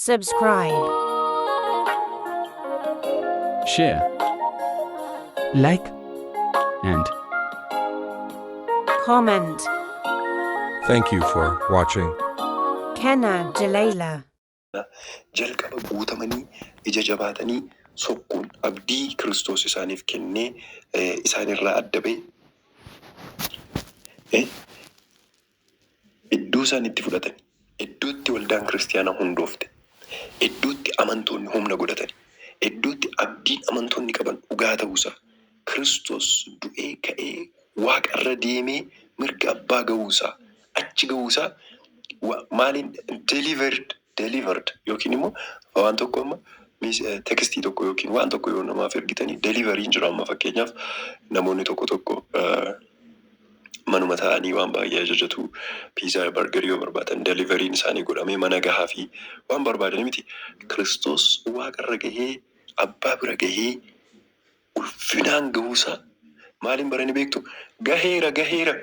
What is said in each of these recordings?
Subscribe. Share. Like. And Comment. Thank you for watching. Kenna Jalala. Jalqaba guutamanii ija jabaatanii sokkuun abdii Kiristoos isaaniif kennee isaanirraa adda ba'e iddoo isaan itti fudhatani, iddootti waldaan kiristiyaanaa hundoofte, iddootti amantoonni humna godhatani, iddootti abdiin amantoonni qaban dhugaa ta'uusaa, Kiristoos du'ee ka'ee waaqarra deemee mirga abbaa ga'uusaa, achi ga'uusaa maaliin delivered yookiin immoo waan tokko amma tekstii tokko yookiin waan tokko yoo namaaf ergitanii delivery'n jiru. Amma fakkeenyaaf namoonni tokko tokko manuma taa'anii waan baay'ee ajajatu, piizaa, bargarii yoo barbaadan delivery'n isaanii godhamee mana gahaa fi waan barbaadanii miti. Kiristoos waaqarra gahee abbaa bira gahee ulfinaan gahuusaa maaliin baranii beektu? Gaheera, gaheera,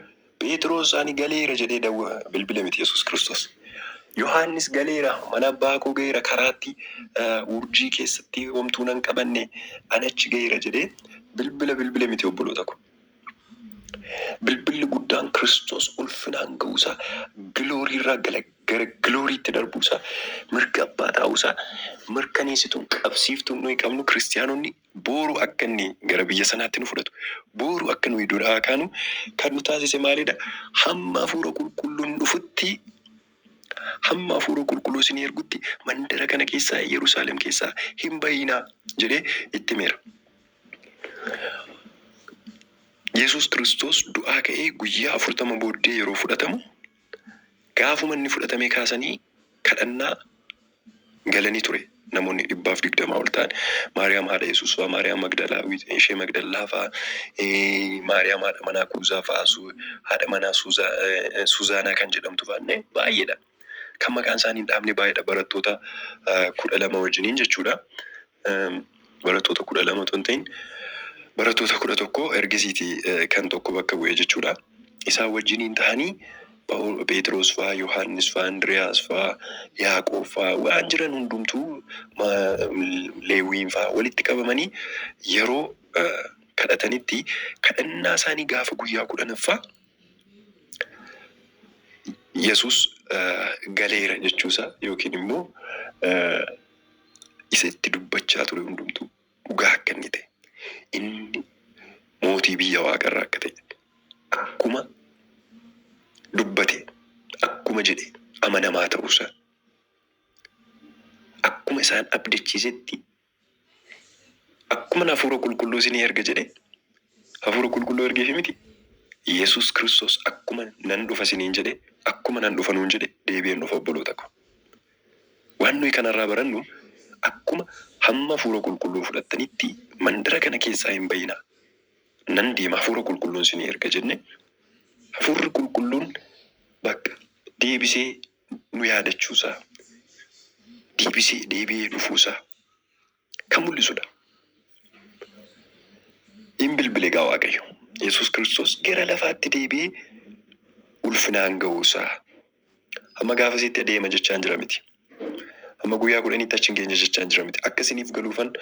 Phexros ani galeera jedhee dawwa bilbile miti Yesuus Kiristoos. Yohaannis galeera, mana abbaa koo gaheera, karaatti urjii keessatti homtuu nan qabanne, ani achi gaheera jedhee bilbila bilbile miti obboloota ko. Bilbilli guddaan Kiristoos ulfinaan ga'uusaa, gilooriirraa gara gilooriitti darbuusaa, mirga abbaa taa'uusaa mirkaneessituun qabsiiftuun nuyi qabnu kiristiyaanonni booru akka inni gara biyya sanaatti nu fudhatu, booru akka nuyi duraa kaanu kan nu taasise maalidha? Hamma hafuura qulqulluun dhufutti, hamma hafuura qulqulluu isinii ergutti mandara kana keessaa, Yerusaalem keessaa hin bayinaa jedhee itti himeera. Yesuus Kiristoos du'aa ka'ee guyyaa 40 booddee yeroo fudhatamu, gaafuma inni fudhatamee kaasanii kadhannaa galanii ture. Namoonni 120 ol ta'an Maariyaam haadha Yesuus fa'aa, Maariyaam Magdalaa, ishee Magdalaa fa'aa, Maariyaam haadha manaa Kuuzaa fa'aa, haadha manaa Suuzaanaa kan jedhamtu fa'aa baay'eedha. Kan maqaan isaanii hin dhaabne baay'eedha. Barattoota 12 wajjiniin jechuudha. Barattoota 12 otoo hin ta'in barattoota 11 ergisiiti kan tokko bakka bu'ee jechuudha. Isaan wajjiniin ta'anii Phexros fa'aa, Yohaannis fa'aa, Andiriyaas fa'aa, Yaaqoob fa'aa waan jiran hundumtuu Leewwiin fa'aa walitti qabamanii yeroo kadhatanitti kadhannaa isaanii gaafa guyyaa 10ffaa Yesuus galeera jechuusaa yookiin immoo isa itti dubbachaa ture hundumtuu dhugaa akka inni ta'e, inni mootii biyya waaqarraa akka ta'e, akkuma dubbate, akkuma jedhe amanamaa ta'uusaa, akkuma isaan abdachiisetti, akkuma hafuura qulqulluu isinii erga jedhe hafuura qulqulluu ergeefi miti. Yesuus Kiristoos akkuma nan dhufa isiniin jedhe, akkuma nan dhufa nuun jedhe deebi'een dhufa obboloota ko. Waan nuyi kanarraa barannu akkuma hamma hafuura qulqulluu fudhattanitti mandara kana keessaa hin bayinaa. Nan deema hafuura qulqulluun isinii erga jenne hafuurri qulqulluun bakka deebisee nu yaadachuusaa, deebisee deebi'ee dhufuusaa kan mul'isudha. Hin bilbile egaa Waaqayyo. Yesuus Kiristoos gara lafaatti deebi'ee ulfinaan ga'uusaa. Hamma gaafasitti adeema jechaan jira miti. Hamma guyyaa 10tti achi hin geenye jechaan jira miti. Akka isiniif galuufan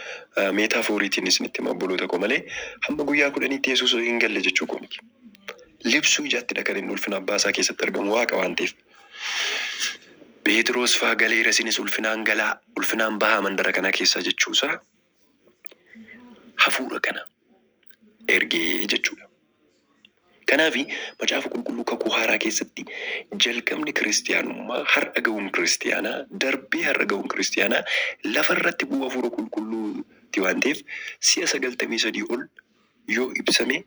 meetaafooriitiin isinitti hima obboloota koo malee hamma guyyaa 10tti Yesuus hin galle jechuu koo miti. Libsuu ijaattidha kan inni ulfina abbaa isaa keessatti argamu waaqa waan ta'eef. Phexros fa'aa galeera isinis ulfinaan galaa, ulfinaan bahaa mandara kana keessaa jechuusaa hafuura kana ergee jechuudha. Kanaaf macaafa qulqulluu kakuu haaraa keessatti jalqabni kiristiyaanummaa har'a ga'uun kiristiyaanaa darbee har'a ga'uun kiristiyaanaa lafarratti bu'uu hafuura qulqulluuti waan ta'eef si'a 93 ol yoo ibsame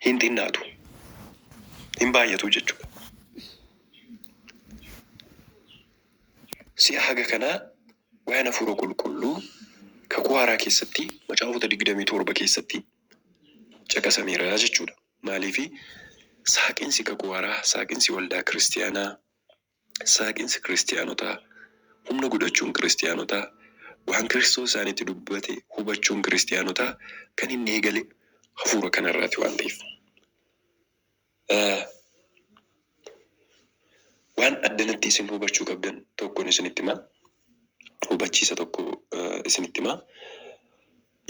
hin xinnaatu, hin baay'atu jechuudha. Si'a haga kanaa waa'een hafuura qulqulluu kakuu haaraa keessatti macaafota 27 keessatti caqasameera jechuudha. Maaliifi saaqinsi kakuu haaraa, saaqinsi waldaa kiristiyaanaa, saaqinsi kiristiyaanotaa, humna godhachuun kiristiyaanotaa, waan Kiristoos isaanitti dubbate hubachuun kiristiyaanotaa kan inni eegale hafuura kanarraati waan ta'eef. Waan addanatti isin hubachuu qabdan tokkoon isinitti himaa. Hubachiisa tokko isinitti himaa.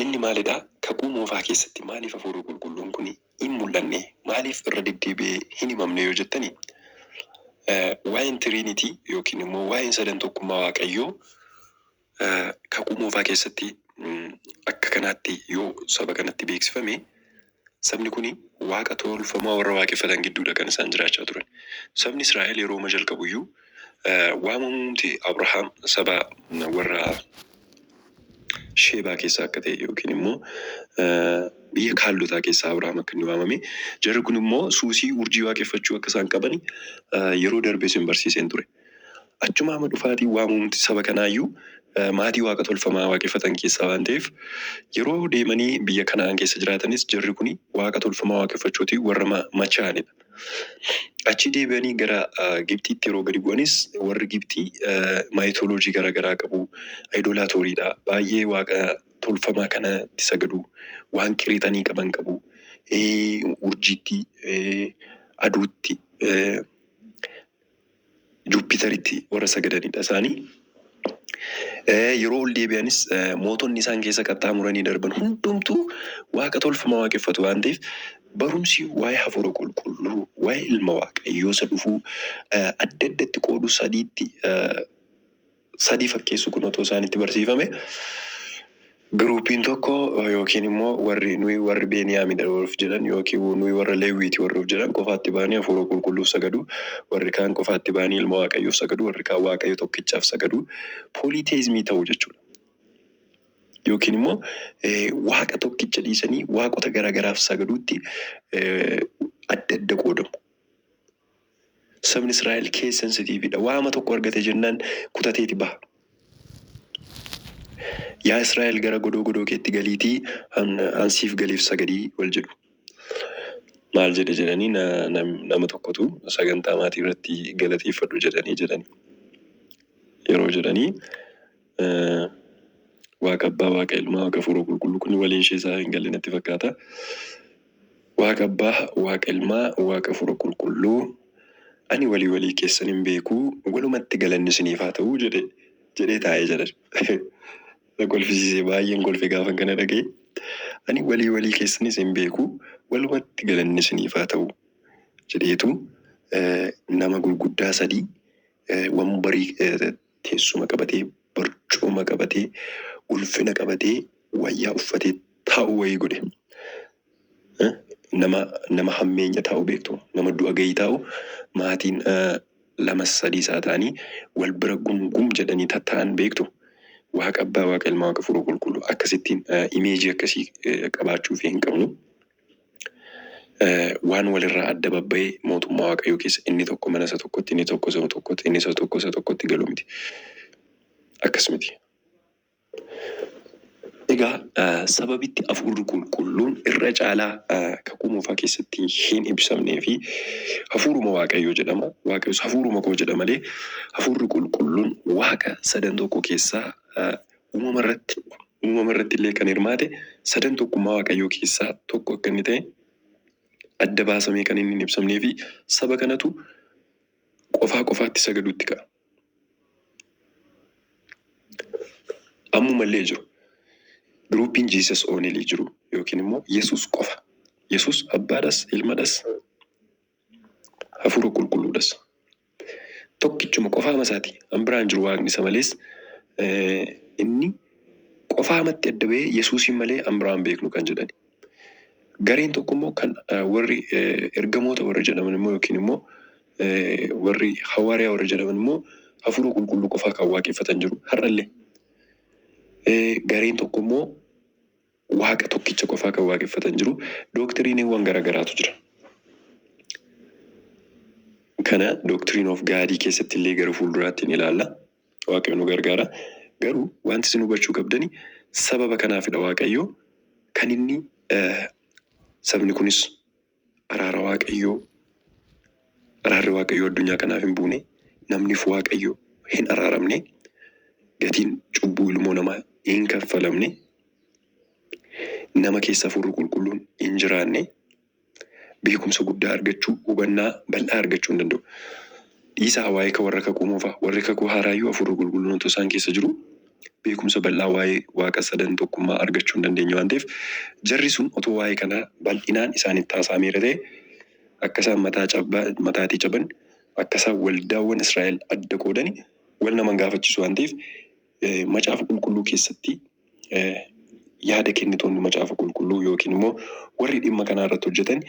Inni maalidhaa? Kakuu Moofaa keessatti maaliif Hafuurri Qulqulluun kun hin mul'anne? Maaliif irra deddeebi'ee hin himamne yoo jettani, waa'een Tiriinitii yookiin immoo waa'een sadan tokkummaa Waaqayyoo Kakuu Moofaa keessatti akka kanaatti yoo saba kanatti beeksifame, sabni kun waaqa tolfamaa warra waaqeffatan gidduudha kan isaan jiraachaa turan. Sabni Israa'el yerooma jalqabuyyuu waamamumti Abrahaam saba warra Sheebaa keessaa akka ta'e yookiin immoo biyya Kaaldotaa keessaa Abrahaam akka inni waamame, jarri kun immoo suusii urjii waaqeffachuu akka isaan qaban yeroo darbe isin barsiiseen ture. Achuma amma dhufaatii waamamumti saba kanaayyuu maatii waaqa tolfamaa waaqeffatan keessaa waan ta'eef, yeroo deemanii biyya Kana'aan keessa jiraatanis jarri kun waaqa tolfamaa waaqeffachuutiin warra machaa'anidha. Achii deebi'anii gara Gibxiitti yeroo gadi bu'anis warri Gibxii maayitooloojii garaa garaa qabu. Ayidoolaatooriidha. Baay'ee waaqa tolfamaa kanatti sagadu. Waan qiriixanii qaban qabu. Urjiitti, aduutti, Juupitaritti warra sagadanidha isaanii. Yeroo ol deebi'anis mootonni isaan keessa qaxxaamuranii darban hundumtuu waaqa tolfamaa waaqeffatu waan ta'eef, barumsi waa'ee Hafuura Qulqulluu, waa'ee Ilma Waaqayyoo isa dhufuu adda addatti qoodu, sadiitti sadii fakkeessu kun otoo isaanitti barsiifame, giruupiin tokko yookiin immoo warri nuyi warri Beeniyaamidha of jedhan yookiin nuyi warra Leewwiiti warri of jedhan qofaatti ba'anii Hafuura Qulqulluuf sagadu, warri kaan qofaatti ba'anii Ilma Waaqayyoof sagadu, warri kaan Waaqayyo tokkichaaf sagadu, polytheism ta'u jechuudha. Yookiin immoo waaqa tokkicha dhiisanii waaqota garaa garaaf sagaduutti adda adda qoodamu. Sabni Israa'el keessa sensitiividha. Waama tokko argate jennaan kutateeti baha. Yaa Israa'el, gara godoo godoo keetti galiitii ansiif galiif sagadii wal jedhu. Maal jedhe jedhanii, nama tokkotu sagantaa maatii irratti galateeffadhu jedhanii. Yeroo jedhanii, Waaqa Abbaa, Waaqa Ilmaa, Waaqa Hafuura Qulqulluu, kun waliin ishee isaa hin galle natti fakkaata. Waaqa Abbaa, Waaqa Ilmaa, Waaqa Hafuura Qulqulluu, ani walii walii keessan hin beekuu, walumatti galanni isiniif haa ta'u jedhe jedhee taa'ee jedhan. Na kolfisiisee, baay'een kolfe gaafa kana dhaga'e. Ani walii walii keessanis hin beekuu, walumatti galanni isiniif haa ta'u jedheetu nama gurguddaa sadii wambarii, teessuma qabatee, barcuma qabatee, ulfina qabatee, wayyaa uffatee taa'u wayii godhe. Nama hammeenya taa'u beektu, nama du'a gahii taa'u, maatiin lama sadii isaa ta'anii wal bira gum jedhanii tatta'an beektu. Waaqa Abbaa, Waaqa Ilmaa, Waaqa Hafuura Qulqulluu akkasittiin imeejii akkasii qabaachuu hin qabnu. Waan walirraa adda babba'ee mootummaa Waaqayyoo keessa inni tokko mana isa tokkotti, inni tokko isa tokkotti, inni isa tokko isa tokkotti galu miti. Akkas miti. Egaa sababitti Hafuurri Qulqulluun irra caalaa Kakuu Moofaa keessatti hin ibsamnee fi hafuuruma Waaqayyoo jedhama. Waaqayyos hafuuruma koo jedha malee Hafuurri Qulqulluun Waaqa sadan tokko keessaa uumama irratti illee kan hirmaate, sadan tokkummaa Waaqayyoo keessaa tokko akka inni ta'e adda baasamee kan inni hin ibsamnee fi saba kanatu qofaa qofaatti sagaduutti ka'a. Ammumallee jiru. Giruupiin Jesus only jiru yookiin immoo Yesus qofa. Yesus Abbaadhas, Ilmadhas, Hafuura Qulqulluudhas. Tokkichuma qofaama isaati. An biraan jiru Waaqni isa malees, inni qofaamatti adda bahee Yesuusiin malee an biraan beeknu kan jedhani. Gareen tokko immoo kan warri ergamoota warri jedhaman immoo yookiin immoo warri hawaariyaa warri jedhaman immoo Hafuura Qulqulluu qofaa kan waaqeffatan jiru har'allee. Gareen tokko immoo Waaqa tokkicha qofaa kan waaqeffatan jiru. Doktiriiniiwwan garaagaraatu jira. Kana Doctrine of God keessatti illee gara fuulduraatti ni ilaalla. Waaqayyo nu gargaara. Garuu wanti isin hubachuu qabdani, sababa kanaafidha Waaqayyo kan inni sabni kunis araara Waaqayyoo, araarri Waaqayyoo addunyaa kanaaf hin buune, namniif Waaqayyo hin araaramne, gatiin cubbuu ilmoo namaa hin kaffalamne, nama keessa Hafuurri Qulqulluun hin jiraanne, beekumsa guddaa argachuu, hubannaa bal'aa argachuu hin danda'u. Dhiisaa waa'ee kan warra kakuu moofaa, warri kakuu haaraayyuu hafuurri qulqulluun otoo isaan keessa jiru beekumsa bal'aa waa'ee waaqa sadan tokkummaa argachuu hin dandeenye waan ta'eef, jarri sun otoo waa'ee kanaa bal'inaan isaanitti haasa'ameera ta'e, akka isaan mataa cabaa mataatii caban, akka isaan waldaawwan Israa'el adda qoodani wal nama hin gaafachiisu waan ta'eef, macaafa qulqulluu keessatti yaada kennitoonni macaafa qulqulluu yookiin immoo warri dhimma kanaa irratti hojjetan,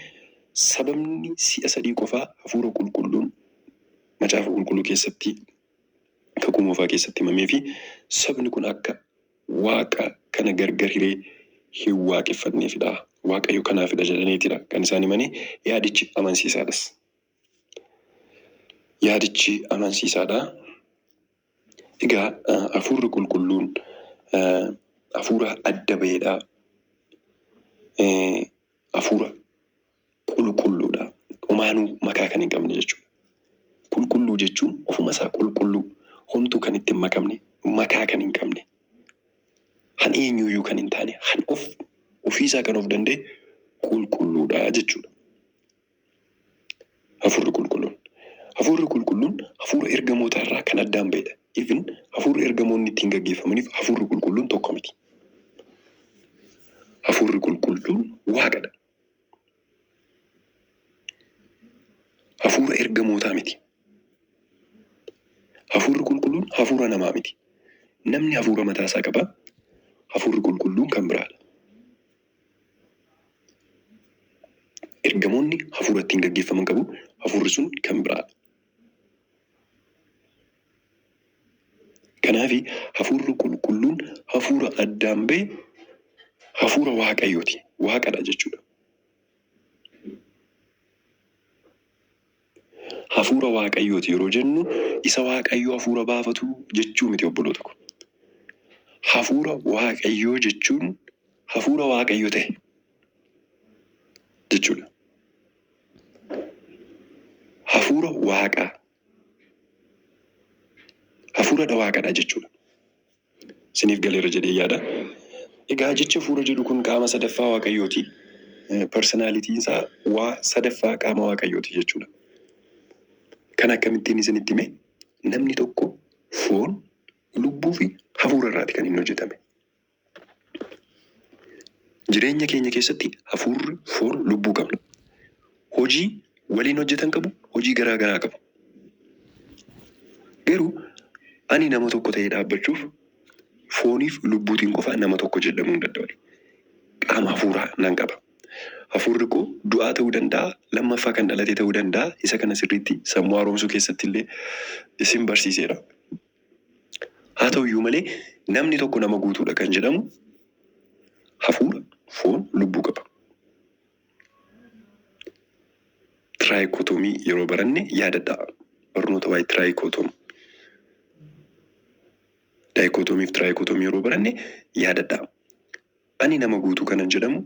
sababni si'a sadii qofaa hafuura qulqulluun macaafa qulqulluu keessatti kakuu moofaa keessatti himamee fi sabni kun akka waaqa kana gargar hiree hin waaqeffanneefidha. Waaqayyo kanaafidha jedhaniitidha kan isaan himanii. Yaadichi amansiisaadhas. Yaadichi amansiisaadha. Egaa hafuurri qulqulluun hafuura adda ba'eedha. Hafuura qulqulluudha. Homaanuu makaa kan hin qabne jechuudha. Qulqulluu jechuun ofuma isaa qulqulluu, homtuu kan itti hin makamne, makaa kan hin qabne, han eenyuyyuu kan hin taane, han of ofiisaa kan of danda'e qulqulluudha jechuudha. Hafuurri qulqulluun. Hafuurri qulqulluun hafuura ergamootaa irraa kan addaan ba'edha. Even hafuurri ergamoonni ittiin gaggeeffamaniif hafuurri qulqulluun tokko miti. Hafuurri qulqulluun waaqadha. Hafuura ergamootaa miti. Hafuurri qulqulluun hafuura namaa miti. Namni hafuura mataa isaa qaba. Hafuurri qulqulluun kan biraadha. Ergamoonni hafuura ittiin gaggeeffaman qabu. Hafuurri sun kan biraadha. Kanaaf hafuurri qulqulluun hafuura addaan ba'e, hafuura waaqayyooti. Waaqadha jechuudha. Hafuura waaqayyooti yeroo jennu isa waaqayyoo hafuura baafatu jechuu miti, obboloota ko. Hafuura waaqayyoo jechuun hafuura waaqayyo ta'e jechuudha. Hafuura waaqaa. Hafuura waaqadha jechuudha. Isiniif galeera jedhee yaada. Egaa jecha hafuura jedhu kun qaama sadaffaa waaqayyooti. Personalityn isaa waa sadaffaa qaama waaqayyooti jechuudha. Kan akkamittiin isinitti hime? Namni tokko foon, lubbuu fi hafuura irraati kan inni hojjetame. Jireenya keenya keessatti hafuurri, foon, lubbuu qabna. Hojii waliin hojjetan qabu, hojii garaa garaa qabu. Garuu ani nama tokko ta'ee dhaabbachuuf fooniif lubbuutiin qofa nama tokko jedhamuu hin danda'u. Qaama hafuuraa nan qaba. Hafuurri koo du'aa ta'uu danda'a, lammaffaa kan dhalate ta'uu danda'a. Isa kana sirriitti sammuu haaromsuu keessatti illee isin barsiiseera. Haa ta'uyyuu malee namni tokko nama guutuudha kan jedhamu hafuura, foon, lubbuu qaba. Trichotomy yeroo baranne yaadadhaa. Barnoota waa'ee trichotomy. Dichotomy fi trichotomy yeroo baranne yaadadhaa. Ani nama guutuu kanan jedhamu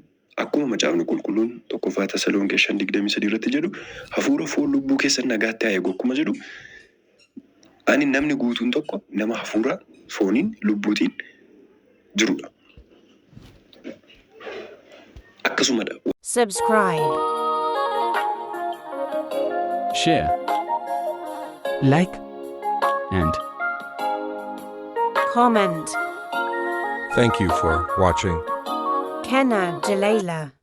akkuma macaafni qulqulluun tokkoffaa Tasalonqee 5:23 irratti jedhu, hafuura, foon, lubbuu keessan nagaatti haa eegu akkuma jedhu, ani namni guutuun tokko nama hafuura, fooniin, lubbuutiin jirudha. Akkasumadha. Subscribe. Share. Like. And Comment. Thank you for watching. Kenna Jalala.